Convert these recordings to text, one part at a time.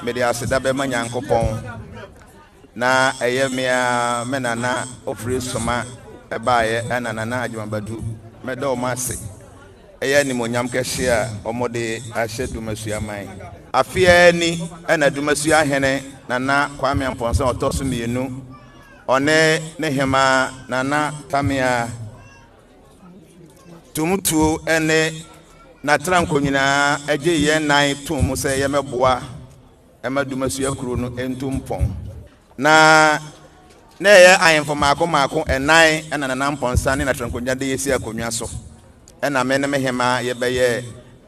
Mede aseda bɛma Nyankopɔn na ɛyɛ me ara me nana ofiri Soma ɛbaeɛ ɛna Nana Agyeman Badu, mɛda wɔn ase. Ɛyɛ animuonyam kɛseɛ a wɔde ahyɛ Dumasua man. Afe ara ni ɛna Dumasua hene Nana Kwame Amponsah a ɔtɔ so mmienu, ɔne ne hemaa Nana Tamia Tumtuo ne n'atranko nyinaa gye yɛn nan too mu sɛ yɛmmɛboa ma Dumasua kuro no ntu mpɔn. Na na ɛyɛ ahemfo mmaako mmaako nnan na Nana Mpɔnsa ne n'atranko de yɛsi akonnwa so. Ɛna me ne me hemaa yɛbɛyɛɛ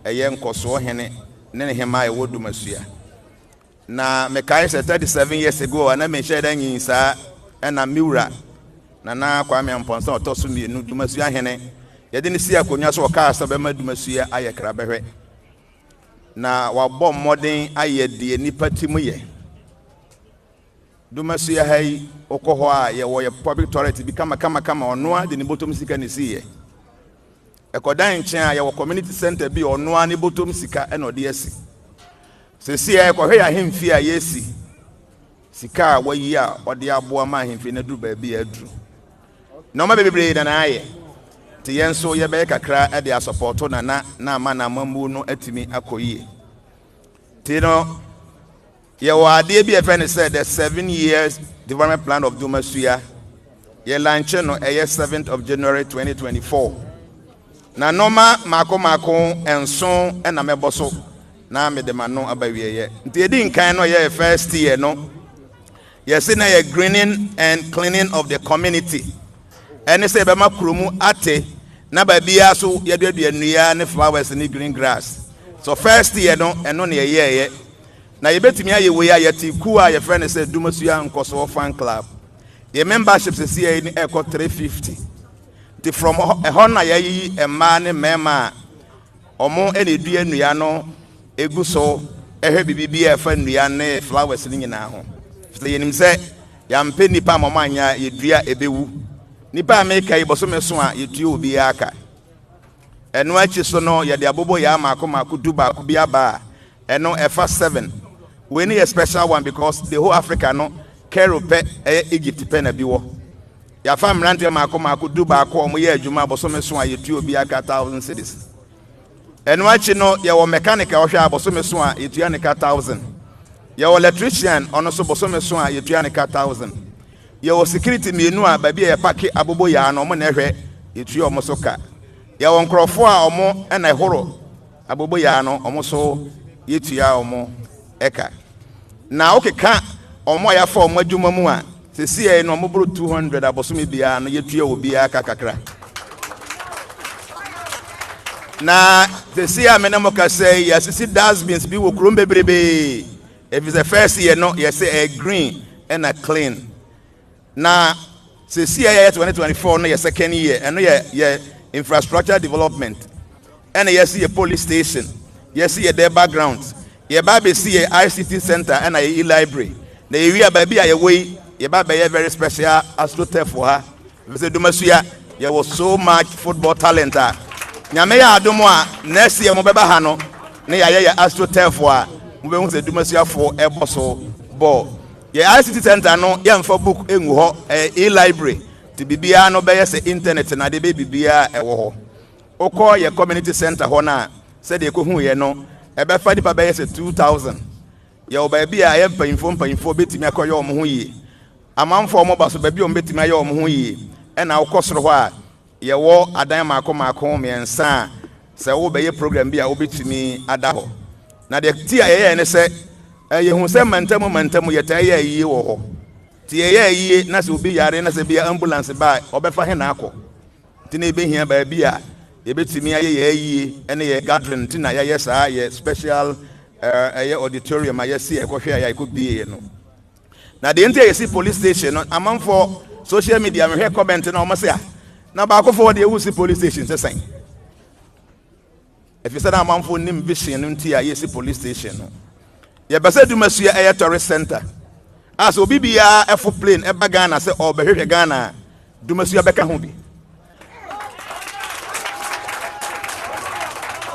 ɛyɛ nkɔsoɔ hene ne ne hemaa ɛwɔ Dumasua. Na mekae sɛ 37 years ago a na menhyɛɛ da nyin saa, ɛna me wura Nana Kwame Amponsah a ɔtɔ so mmienu, Dumasua hene, yɛde no sii akonnwa so, ɔkaa sɛ ɔbɛma Dumasua ayɛ krabɛhwɛ. Na wabɔ mmɔden ayɛ deɛ nnipa tim yɛ. Dumasua ha yi, wokɔ hɔ a yɛwɔ yɛ public toilet bi kama kama kama, ɔno ara de ne bɔtɔm sika na esiiɛ. Ɛkɔdan nkyɛn a yɛwɔ community center bi a ɔno ara ne bɔtɔm sika na ɔde asi. Seesei a yɛkɔhwɛ yɛn ahemfie a yɛresi, sika a wayi a ɔde aboa ma ahemfie no aduru baabi a aduru. Nneɛma bebree na na ayɛ. Nti yɛn nso yɛbɛyɛ kakra de asɔpɔto Nana na ama n'amammuo no atumi akɔ yie. Nti no, yɛwɔ adeɛ bi a yɛfrɛ no sɛ the 7 years development plan of Dumasua. Yɛ launch no ɛyɛ 7th of January 2024. Na nneɛma mmaako mmaako nson ɛna mɛbɔ so na mede ma no aba wieɛ. Nti yɛdi nkan no, yɛ first year no, yɛsi na yɛ greening and cleaning of the community. Ɛne sɛ yɛbɛma kurom ate na baabiara so yɛduadua nnua ne flowers ne green grass. So first year no, ɛno na yɛyɛɛyɛ. Na yɛbɛtumi ayɛ wei a, yɛte kuo a yɛfrɛ no sɛ Dumasua Nkɔsoɔ Fan Club. Yɛ membership sisi yɛ ni ɛkɔ 350. Nti from ɛhɔ na yɛyiyi mmaa ne mmarima a ɔmo ɛna edua nnua no egu so, ɛhwɛ biribi bi a ɛfa nnua ne flowers no nyinaa ho. Sɛ yɛnim sɛ yɛampɛ nipa ama ɔmo anya yɛdua, ɛbɛwu. Nipa a meka yi, bɔsɔmɛ so a yɛtua obiara ka. Ɛno akyi so no, yɛde abobo yɛ amaako maako 11 bi aba a ɛno ɛfa 7. Wei ne yɛ special one because the whole Africa no, Cairo pɛ, ɛyɛ Egypt pɛ na bi wɔ. Yɛafa mmeranteɛ maako maako 11 a wɔyɛ adwuma, bɔsɔmɛ so a yɛtua obiara ka 1,000 cedis. Ɛno akyi no, yɛwɔ mechanic a ɔhwɛ a, bɔsɔmɛ so a yɛtua ne ka 1,000. Yɛwɔ electrician, ɔno nso bɔsɔmɛ so a yɛtua ne ka 1,000. Yɛwɔ security mmienu a baabi a yɛpark abobo yaa no, ɔmo na ɛhwɛ, yɛtua ɔmo so ka. Yɛwɔ nkurɔfoɔ a ɔmo ɛna ɛhoro abobo yaa no, ɔmo so yɛtua ɔmo ɛka. Na wokeka ɔmo a yɛafa ɔmo adwuma mu a, sɛsi yɛ no, ɔmo boro 200. Abosome biara no yɛtua obiara ka kakra. Na sɛsi a me ne mo kasa yi, yɛasisi dustbins bi wɔ kurom bebrebee, ɛfiri sɛ first year no yɛsɛ ɛyɛ green ɛna clean. Na sɛsi a yɛyɛ 2024 no yɛ second year, ɛno yɛ yɛ infrastructure development. Ɛna yɛsi yɛ police station, yɛsi yɛ durbar ground, yɛba abɛsi yɛ ICT center ɛna yɛ e-library. Na yɛwie a, baabi a yɛwɔ yi, yɛba bɛyɛ very special astroturf wɔ ha, sɛ Dumasua yɛwɔ so much football talent a Nyame yɛ adom a, next year mobɛba ha no ne yɛayɛ yɛ astroturf a mobɛhu sɛ Dumasuafoɔ ɛbɔ so bɔɔl. Yɛ ICT center no, yɛmfa book ngu hɔ, ɛyɛ e-library, nti biribiara no bɛyɛ sɛ internet na ade bɛyɛ biribiara ɛwɔ hɔ. Wokɔ yɛ community center hɔ no a, sɛdeɛ ɛkɔhu yɛ no, ɛbɛfa nipa bɛyɛ sɛ 2000. Yɛwɔ baabi a ɛyɛ mpanyinfoɔ mpanyinfoɔ bɛtumi akɔyɛ wɔn ho yie, amanfoɔ a wɔba so baabi a wɔn bɛtumi ayɛ wɔn ho yie. Ɛna wokɔ soro hɔ a, yɛwɔ adan mmaako mmaako mmiɛnsa a sɛ wobɛyɛ program bi a, wobɛtumi ada hɔ. Na deɛ ti a yɛyɛ ne sɛ yɛhu sɛ mantamu mantamu yɛtaa yɛ ayie wɔ hɔ, nti yɛyɛ ayie na sɛ obi yare na sɛ bi ambulance ba a, ɔbɛfa he na akɔ? Nti na yɛbɛhia baabi a yɛbɛtumi ayɛ yɛ ayie ne yɛ gathering, nti na yɛayɛ saa yɛ special ɛyɛ auditorium a yɛsi ɛkɔhwɛ a yɛkɔ bie no. Na deɛ nti a yɛsi police station no, amanfoɔ social media mehwɛ comment na wɔn sɛ a na baakofoɔ deɛ wusi police station sɛ sɛn, ɛfiri sɛ na amanfoɔ nim vision no nti a yɛsi police station no. Yɛbɛ sɛ Dumasua ɛyɛ tourist center a sɛ obi biara ɛfo plane ɛba Ghana sɛ ɔbɛhwehwɛ Ghana a, Dumasua bɛka ho bi.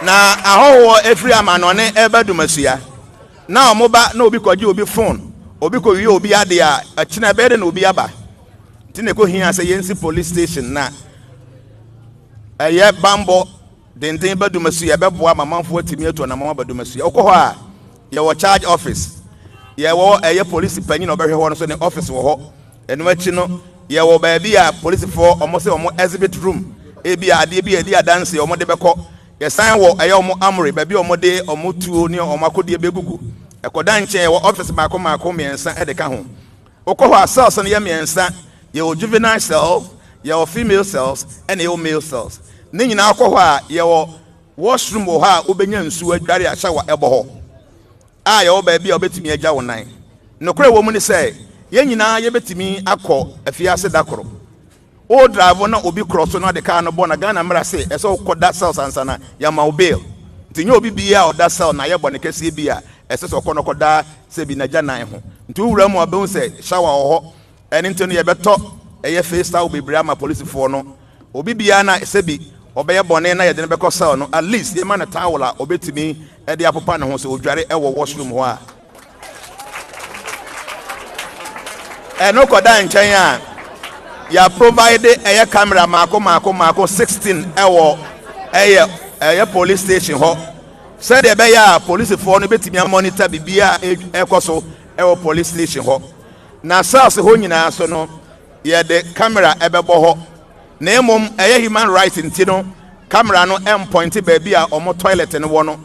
Na ahɔhoɔ efiri amanɔne ɛba Dumasua. Na wɔn ba na obi kɔgye obi phone, obi kɔwie obi adeɛ a, ɛkyena ɛbɛyɛ dɛ na obi aba. Nti na ɛkɔhia sɛ yɛnsi police station na ɛyɛ bambɔ denden ba Dumasua, ɛbɛboa ma amanfoɔ atumi atu anamɔn aba Dumasua. Wokɔ hɔ a, yɛwɔ charge office, yɛwɔ ɛyɛ polisi panyin a ɔbɛhwɛ hɔ no so ne office wɔ hɔ. Ɛno akyi no, yɛwɔ baabi a polisifoɔ wɔn sɛ wɔn exhibit room, ebi a adeɛ bi a ɛdi adanse wɔn de bɛkɔ. Yɛsan wɔ ɛyɛ wɔn armory, baabi a wɔde wɔn tuo ne wɔn akodeɛ bɛgugu. Ɛkɔda nkyɛn, yɛwɔ office mmaako mmaako mmiɛnsa de ka ho. Wokɔ hɔ a, cells no yɛ mmiɛnsa. Yɛwɔ juvenile cell, yɛwɔ female cells, ɛna yɛwɔ male cells. Ne nyinaa kɔ hɔ a, yɛwɔ washroom wɔ hɔ a wobɛnya nsuo adware a shower ɛbɔ hɔ a yɛwɔ baabi a wobɛtumi agya wo nan. Nokorɛ wɔ mu ne sɛ, yɛn nyinaa yɛbɛtumi akɔ afiase da koro. Wo drive na obi korɔ so na ɔde kaa no bɔ na Ghana mmara se ɛsɛ wokɔda cells ansa na yɛama wo bail. Nti nyɛ obi biara a ɔda cell na ayɛ bɔne kɛseɛ bi a ɛsɛ sɛ ɔkɔ no kɔda sɛ bi n'agya nan ho. Nti wowura mu a wobɛhu sɛ shower wɔ hɔ. Ɛno nti no yɛbɛtɔ ɛyɛ face towel bebree ama polisifoɔ no. Obi biara na sɛbi ɔbɛyɛ bɔne na yɛde no bɛkɔ cell no, at least yɛma no towel a ɔbɛtumi de apopa ne ho sɛ ɔdware wɔ washroom hɔ a. Ɛno kɔda nkyɛn a, yɛ provide ɛyɛ camera mako mako mako 16 ɛwɔ ɛyɛ police station hɔ sɛdeɛ ɛbɛyɛ a polisifoɔ no bɛtumi amonitor biribiara a ɛkɔ so ɛwɔ police station hɔ. Na cells hɔ nyinaa so no, yɛde camera ɛbɛbɔ hɔ. Na mmom ɛyɛ human rights nti no, camera no ɛmpointe baabi a wɔn toilet no wɔ no,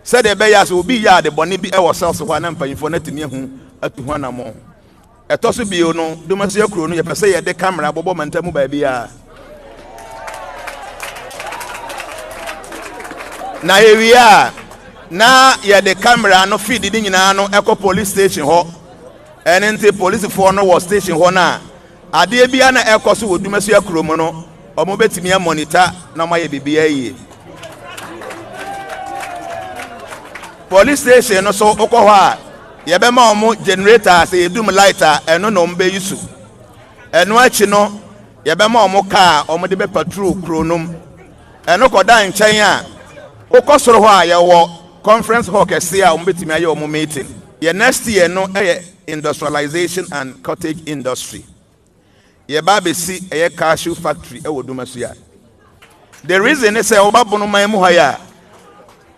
sɛdeɛ ɛbɛyɛ a sɛ obi yɛ ade bɔne bi ɛwɔ cells hɔ a, na mpanyinfoɔ no atumi ahu atu ho anammɔn. Ɛtɔ so bio no, Dumasua kuro no, yɛpɛ sɛ yɛde camera bɔbɔ mantam mu baabi a na yɛwie a, na yɛde camera no feed ne nyinaa no ɛkɔ police station hɔ. Ɛne nti polisifoɔ no wɔ station hɔ no a, adeɛ biara na ɛkɔ so wɔ Dumasua kuro mu no, wɔn bɛtumi amonitor na wɔayɛ biribiara yie. Police station no so, wokɔ hɔ a, yɛbɛma wɔn generator a sɛ yɛdum light a, ɛno na wɔn bɛyi so. Ɛno akyi no, yɛbɛma wɔn kaa a wɔde bɛ patrol kuro no mu. Ɛno kɔda nkyɛn a, wokɔ soro hɔ a, yɛwɔ conference hall kɛseɛ a wɔn bɛtumi ayɛ wɔn meeting. Yɛ next year no yɛ industrialization and cottage industry. Yɛba abɛsi ɛyɛ cashew factory ɛwɔ Dumasua. The reason ne sɛ wɔba Bonoman mu ha yi a,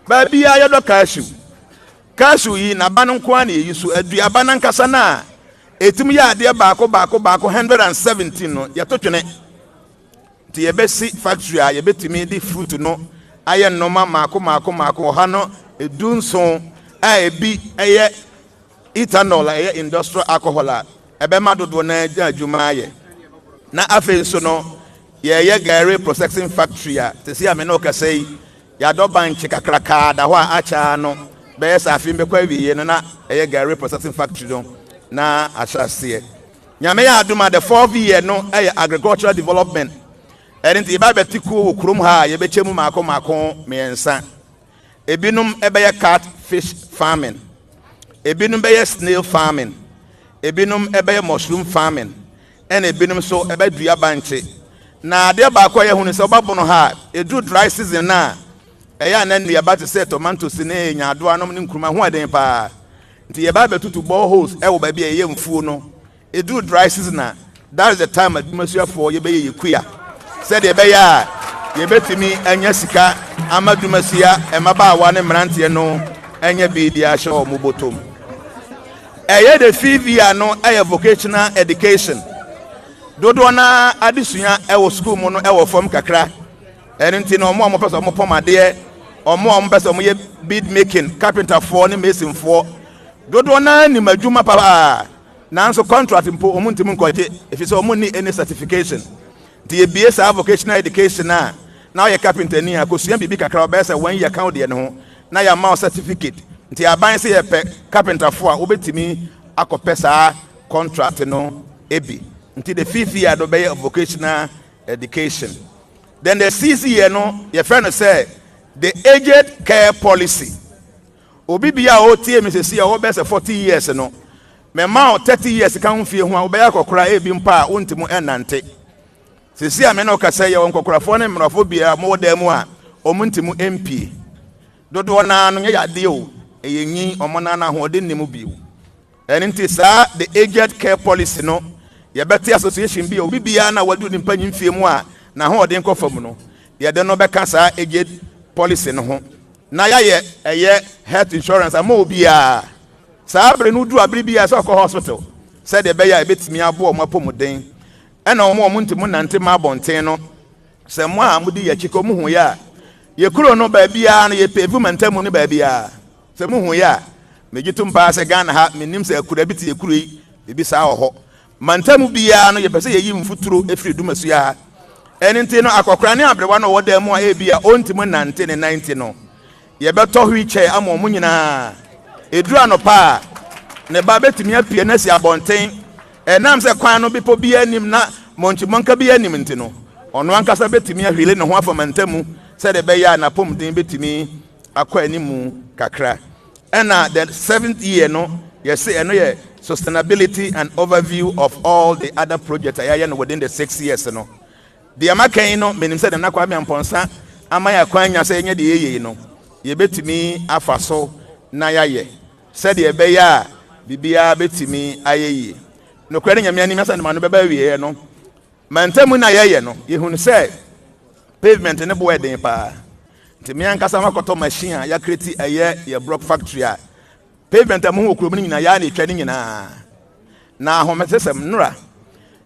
baabi a yɛdɔ cashew. Cashew yi n'aba no nko ara na yɛyi so. Aduaba n'ankasa no a ɛtumi yɛ adeɛ baako baako baako 117 no, yɛto twene. Nti yɛbɛsi factory a yɛbɛtumi de fruit no ayɛ nnɔma maako maako maako 117 a ebi ɛyɛ ethanol a ɛyɛ industrial alcohol a ɛbɛma dodoɔ no agya adwuma ayɛ. Na afei nso no, yɛyɛ gari processing factory a te sɛ a me ne ɔkasa yi, yɛadɔ bankye kakrakaa da hɔ a akyɛ no bɛyɛ sɛ afei mbɛkɔ awieɛ no na ɛyɛ gari processing factory no na ahyɛ aseɛ. Nyame yɛ adom a, the fourth year no ɛyɛ agricultural development. Ɛno nti yɛba bɛte kuo wɔ kurom ha a yɛbɛkyɛ mu maako maako mmiɛnsa. Ebinom ɛbɛyɛ cat fish farming, ebinom bɛyɛ snail farming, ebinom ɛbɛyɛ mushroom farming, ɛna ebinom nso ɛbɛdua bankye. Na adeɛ baako a yɛhu no sɛ ɔba Bono ha a, ɛduru dry season no a, ɛyɛ a na nnuaba te sɛ tomatoes ne nyaadoa nom ne nkuruma ho ɛden paa. Nti yɛba bɛtutu boreholes ɛwɔ baabi a yɛyɛ mfuo no. Ɛduru dry season a, that is the time adwumasuafoɔ yɛbɛyɛ yɛ kua sɛdeɛ ɛbɛyɛ a yɛbɛtumi anya sika ama Dumasua mmabaawa ne mmeranteɛ no anya bi de ahyɛ wɔn bɔtɔm. Ɛyɛ the fifth year no ɛyɛ vocational education. Dodoɔ naa adesua ɛwɔ sukuu mu no ɛwɔ fam kakra. Ɛno nti no, wɔn a wɔpɛ sɛ wɔpɔm adeɛ, wɔn a wɔpɛ sɛ wɔyɛ bead making, carpenterfoɔ ne masonfoɔ, dodoɔ naa nim adwuma paa, nanso contract mpo wɔn ntumi nkɔgye ɛfiri sɛ wɔn nni any certification. Nti yɛbie saa vocational education a, na ɔyɛ carpenter ni a, kosua biribi kakra ɔbɛyɛ sɛ wɔn yɛ ka deɛ ne ho na yɛama wo certificate. Nti aban sɛ yɛpɛ carpenterfoɔ a wobɛtumi akɔpɛ saa contract no ebi. Nti the fifth year no bɛyɛ vocational education. Then the sixth year no, yɛfrɛ no sɛ the aged care policy. Obi bia a ɔtie mi sɛsi a ɔwɔ bɛyɛ sɛ 40 years no, mɛma wo 30 years ka ho fie ho a, wobɛyɛ akɔkora ebi mpa a wontumi ɛnante. Sɛsi a me ne ɔkasa, yɛwɔ nkɔkorafoɔ ne mmerɛfoɔ bia mowɔ dan mu a ɔmo ntumi mpie. Dodoɔ naa no nyɛ yadeɛ o. Ɛyɛ nyin, ɔmo nan ahoɔden nni mu bio. Ɛno nti saa the aged care policy no, yɛbɛte association bi a obi biara na wadu ne mpanyin fie mu a n'ahoɔden kɔ fam no, yɛde no bɛka saa aged policy no ho na yɛayɛ ɛyɛ health insurance ama obiara. Saa abere no du abere biara sɛ ɔkɔ hospital, sɛdeɛ ɛbɛyɛ a ɛbɛtumi aboa ɔmo apɔmuden. Ɛna ɔmo a ɔmo ntumi nante ma abɔnten no, sɛ mo a mode yɛ akyi kɔ mo hu yɛ a, yɛ kuro no baabiara no yɛ pave mantam no baabiara. Sɛ mo hu yɛ a, megye tom paa sɛ Ghana ha, menim sɛ akura bi te yɛ kuro yi biribi saa wɔ hɔ. Mantam biara no, yɛpɛ sɛ yɛyi mfuturo efiri Dumasua ha. Ɛno nti no, akɔkora ne aberewa no ɔwɔ dan mu a ebi a ɔntumi nante ne nan ti no, yɛbɛtɔ wheelchair ama ɔmo nyinaa. Eduru anɔpa a, ne ba bɛtumi apue no asi abɔnten. Ɛnam sɛ kwan no bepɔ bi anim na mɔnkyimɔnka bi anim nti no, ɔno ankasa bɛtumi ahwile ne ho afa mantamu sɛdeɛ ɛbɛyɛ a n'apɔmuden bɛtumi akɔ animu kakra. Ɛna the seventh year no, yɛsɛ ɛno yɛ sustainability and overview of all the other projects a yɛayɛ no within the 6 years no. Deɛ maka yi no, menim sɛ Nana Kwame Ampɔnsa ama yɛ akwan nya sɛ yɛnyɛ deɛ yɛyɛ yi no, yɛbɛtumi afa so na yɛayɛ sɛdeɛ ɛbɛyɛ a biribiara bɛtumi ayɛ yie. Nokorɛ ne Nyame anim asɛ no bɛba awieɛ no, mantamu no a yɛyɛ no, yɛhunu sɛ pavement ne boɔ ɛden paa. Nti me ankasa makɔtɔ machine a yɛacreate ɛyɛ yɛ block factory a pavement a mohu wɔ kurom no nyinaa, yɛa na ɛtwa no nyinaa. Na ahomesesɛm nnora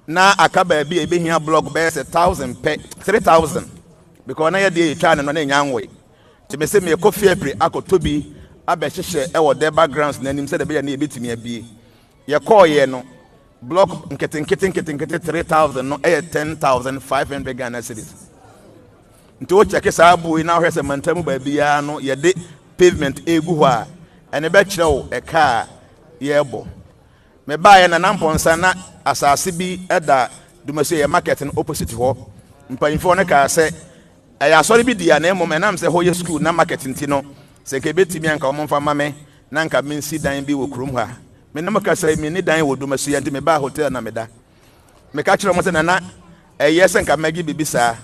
na aka baabi a ɛbɛhia block bɛyɛ sɛ 1,000 pɛ, 3,000, because na yɛdeɛ yɛtwa no no na ɛnya nwoe. Nti me sɛ mekɔ Fiapre akɔtɔ bi abɛhyehyɛ ɛwɔ Durbar grounds n'anim sɛdeɛ ɛbɛyɛ ne yɛbɛtumi abie. Yɛkɔɔyɛ no, block nketenkete nketenkete 3,000 no ɛyɛ 10,500 Ghana cedis. Nti wokyɛke saa buo yi na wohwɛ sɛ mantam baabiara no yɛde pavement egu hɔ a, ɛne bɛkyerɛ wo ɛka a yɛrebɔ. Mebaeɛ na Nampɔnsa na asase bi ɛda Dumasu yɛ market no opposite hɔ. Mpanyinfoɔ no kaa sɛ ɛyɛ asɔre bi di a, na mmom ɛnam sɛ hɔ yɛ school na market nti no, sɛ nka ebɛtumi anka wɔn mfa ma me na nka mensi dan bi wɔ kurom ha. Me nam kasa yi, menni dan wɔ Dumasu yɛ, nti mebaa hotel na meda. Meka kyerɛ wɔn sɛ, "Nana, ɛyɛ sɛ nka mɛgye biribi saa,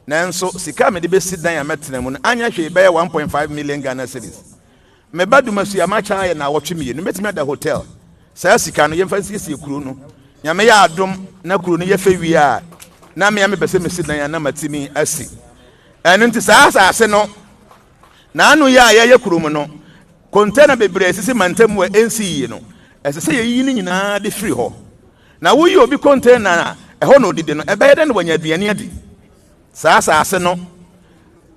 nanso sika a mede bɛsi dan a mɛtena mu no anyɛ hwee bɛyɛ 1.5 million Ghana cedis. Meba Dumasu a, makyɛ ayɛ na awɔtwe 2, mɛtumi ada hotel. Saa sika no, yɛmfa nsiesie kuro no. Nyame yɛ adom na kuro no yɛfɛ wie a, na mea mepɛ sɛ mesi dan a, na matumi asi." Ɛno nti saa asase no n'ano yɛ a yɛyɛ kurom no, container bebree sisi mantam a ɛnsi yie no, ɛsɛ sɛ yɛyiyi no nyinaa de firi hɔ. Na woyi obi container a ɛhɔ na odidi no, ɛbɛyɛ dɛ na wanya aduane adi? Saa asase no,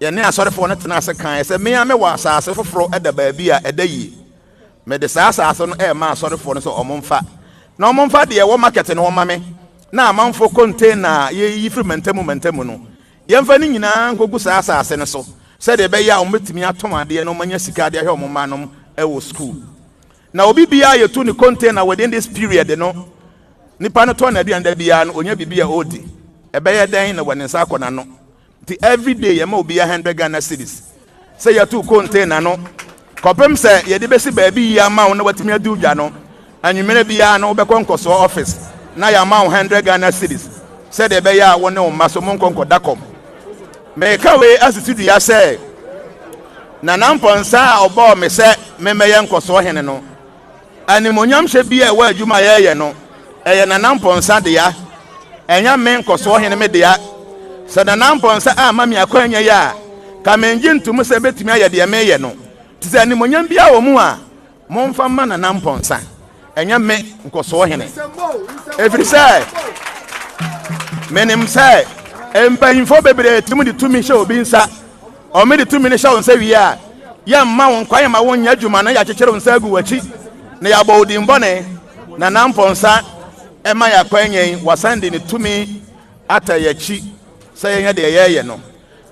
yɛne asɔrefoɔ no tena ase kan sɛ mmea mewɔ asase foforɔ ɛda baabi a ɛda yie. Mede saa asase no ɛrema asɔrefoɔ no sɛ ɔmo mfa na ɔmo mfa deɛ ɛwɔ market no ɔma me na amanfoɔ container a yɛyiyi firi mantamu mantamu no, yɛmfa ne nyinaa nkɔgu saa asase no so sɛdeɛ ɛbɛyɛ a wɔbɛtumi atɔn adeɛ na wɔanya sika de ahwɛ wɔn mma nom ɛwɔ school. Na obi biara yɛtu ne container within this period no, nipa no tɔn n'aduane da biara no, onya biribi a ɔredi. Ɛbɛyɛ dɛn na wɔ ne nsa akɔ n'ano? Nti every day yɛma obiara 100 Ghana cedis sɛ yɛtu container no kɔpem sɛ yɛde bɛsi baabi yie ama wo na watumi adi dwa no. Anwummerɛ biara no, wobɛkɔ nkɔsoɔ office na yɛama wo 100 Ghana cedis sɛdeɛ ɛbɛyɛ a wo ne wo mma so monkɔ nkɔda kɔm. Meka wei asisi dua sɛ Nana Mpɔnsa a ɔbɔɔ me sɛ memmɛyɛ nkɔsoɔ hene no, animonyamhyɛ bi a ɛwɔ adwuma a yɛyɛ no, ɛyɛ Nana Mpɔnsa dea, ɛnyɛ me nkɔsoɔ hene me dea. Sɛ Nana Mpɔnsa ama me akwanya yi a, ka mengye ntom sɛ bɛtumi ayɛ deɛ meyɛ no. Te sɛ animonyam biara wɔ mu a, momfa mma Nana Mpɔnsa, ɛnyɛ me nkɔsoɔ hene, ɛfiri sɛ menim sɛ mpanyimfoɔ bebree tumi de tumi hyɛ obi nsa. Ɔme de tumi no hyɛ wo nsa wie a, yɛmma wo nkwan ma wonyɛ adwuma no, yɛakyekyere wo nsa agu w'akyi na yɛabɔ wo din bɔne. Nana Mpɔnsa ɛma yɛ akwanya yi, wasan de ne tumi ata yɛakyi sɛ yɛnyɛ deɛ yɛyɛ no.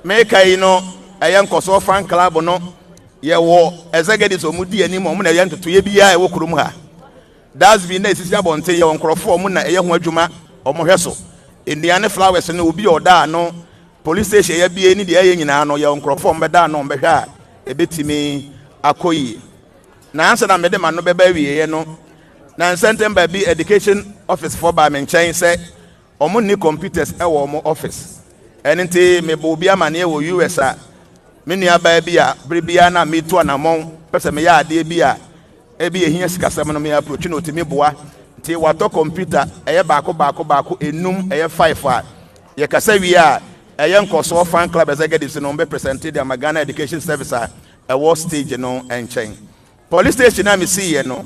Meka yi no, ɛyɛ nkɔsoɔ fan club no, yɛwɔ executives a wɔn di anim, wɔn na ɛyɛ ntotoeɛ biara ɛwɔ kurom ha. Dustbin na esisi abɔnten, yɛwɔ nkurɔfoɔ wɔn na ɛyɛ ho adwuma, wɔn hwɛ so. Nnua ne flowers no, obi a ɔda ano, police station yɛ bie ne deɛ ɛyɛ nyinaa no, yɛwɔ nkurɔfoɔ wɔn bɛda ano, wɔn bɛhwɛ a ebetumi akɔ yie. Na ansa na mede ma no bɛba awieɛ no, na nsɛntɛm baabi education office foɔ baa me nkyɛn sɛ wɔn nni computers ɛwɔ wɔn office. Ɛno nti mebɔ obi amaneɛ wɔ US a Me nuabaa bi a bere biara na metu anammɔn pɛ sɛ meyɛ adeɛ bi a ebi ehia sikasɛm no, me approach na otumi boa. Nti watɔ computer, ɛyɛ baako baako baako enum, ɛyɛ five a yɛkasa wie a, ɛyɛ Nkɔsoɔ Fan Club executives no bɛ present de ama Ghana Education Service a ɛwɔ stage no nkyɛn. Police station a mesi yɛ no,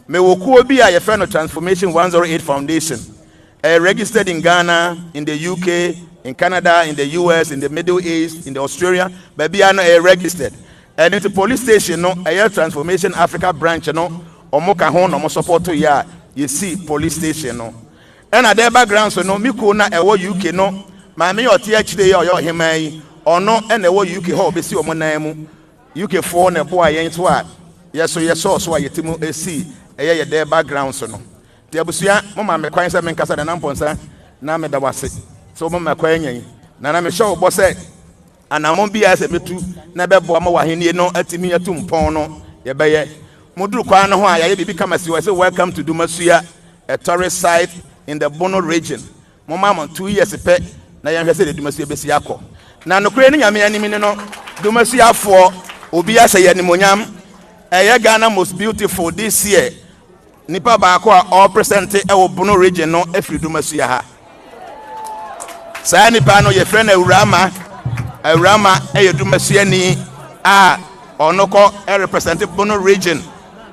mewɔ kuo bi a yɛfrɛ no Transformation 108 Foundation. Ɛyɛ registered in Ghana, in the UK, in Canada, in the US, in the Middle East, in the Australia, baabi a no ɛyɛ registered. Ɛno nti police station no, ɛyɛ Transformation Africa branch no, ɔmo ka ho na ɔmo support yɛ a yɛsi police station no. Ɛna Durbar grounds no, mi kuo na ɛwɔ UK no, maame yɛ ɔte akyire yi a ɔyɛ ɔheman yi, ɔno ɛna ɛwɔ UK hɔ a ɔbɛsi ɔmo nan mu. UK foɔ na ɛboa yɛn so a yɛso yɛsɔɔ so a yɛti mu esi ɛyɛ yɛ Durbar grounds no. Te abusua, mo ma me kwan sɛ menkasa. Nana Mpɔnsa, na meda wase sɛ mo ma kwan nya yi. Nana, mehyɛ wo bɔ sɛ anammɔn biara sɛ metu na ɛbɛboa ma w'ahenni no atumi atu mpɔn no, yɛbɛyɛ. Moduru kwan no ho a, yɛayɛ biribi kama si hɔ sɛ "Welcome to Dumasua, a tourist site in the Bono Region." Momma mo 2 years pɛ na yɛnhwɛ sɛ de Dumasua bɛsi akɔ. Na nokorɛ ne Nyame anim ne no, Dumasuafoɔ, obi ahyɛ yɛ animonyam. Ɛyɛ Ghana Most Beautiful this year, nipa baako a ɔrepresent ɛwɔ Bono Region no afiri Dumasua ha. Saa nipa no, yɛfrɛ no Awurama. Awurama ɛyɛ Dumasuani a ɔno kɔ ɛrepresent Bono Region,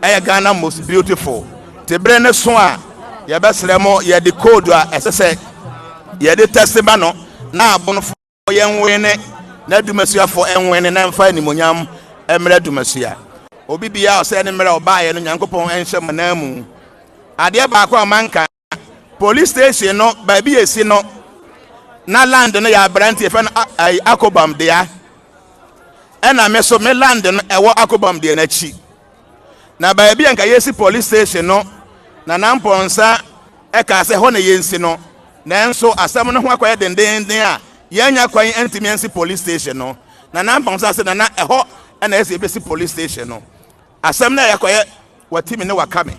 ɛyɛ Ghana Most Beautiful. Te bere ne so a yɛbɛsrɛ mo, yɛde code a ɛsɛ sɛ yɛde tɛsi ba no na abonofo yɛn nwene na Dumasuafoɔ nwene na mfa animonyam mmerɛ Dumasua. Obi bia ɔsɛ ne mmerɛ ɔbaayɛ no, Nyankopɔn nhyɛ mo nan mu. Adeɛ baako a manka, police station no, baabi esi no na land no yɛ aberante yɛfrɛ no ayi Akobam dea, ɛna me so me land no ɛwɔ Akobam deɛ n'akyi. Na baabi a nka yɛsi police station no, na Nampɔnsa ɛka sɛ hɔ na yɛnsi no, nanso asɛm no ho akɔyɛ dendenden a yɛnya kwan ntumi nsi police station no. Na Nampɔnsa sɛ, "Nana, ɛhɔ ɛna ɛsɛ yɛbɛsi police station no." Asɛm no a yɛkɔyɛ watimi ne waka me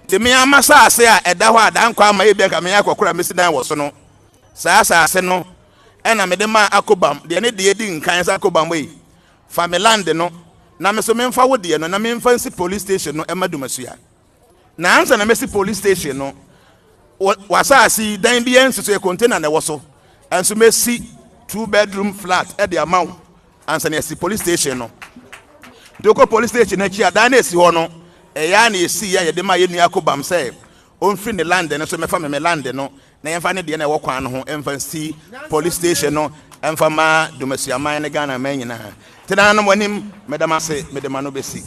nti me ama saase a ɛda hɔ a dankɔ ama ebi nka me akɔkora mesi dan wɔ so no, saa saase no ɛna mede maa Akobam deɛ ne deɛ di nkan sɛ, "Akobam yi, fa me land no na me so memfa wo deɛ no na memfa nsi police station no ɛma Dumasua." Na ansa na mɛsi police station no, w'asaase yi, dan bi nsi so, yɛ container na ɛwɔ so, ɛnso mɛsi two bedroom flat ɛde ama wo ansa na yɛsi police station no. Nti wokɔ police station akyi a, dan na esi hɔ no, ɛyɛ a na esi yɛ yɛde ma yɛ nua Akobam sɛ ɔmfiri ne land no so mɛfa me land no na yɛmfa ne deɛ na ɛwɔ kwan no ho ɛmfa nsi police station no, ɛmfa ma Dumasuaman ne Ghana man nyinaa. Nti nananom anim, meda mo ase, mede ma no bɛsi.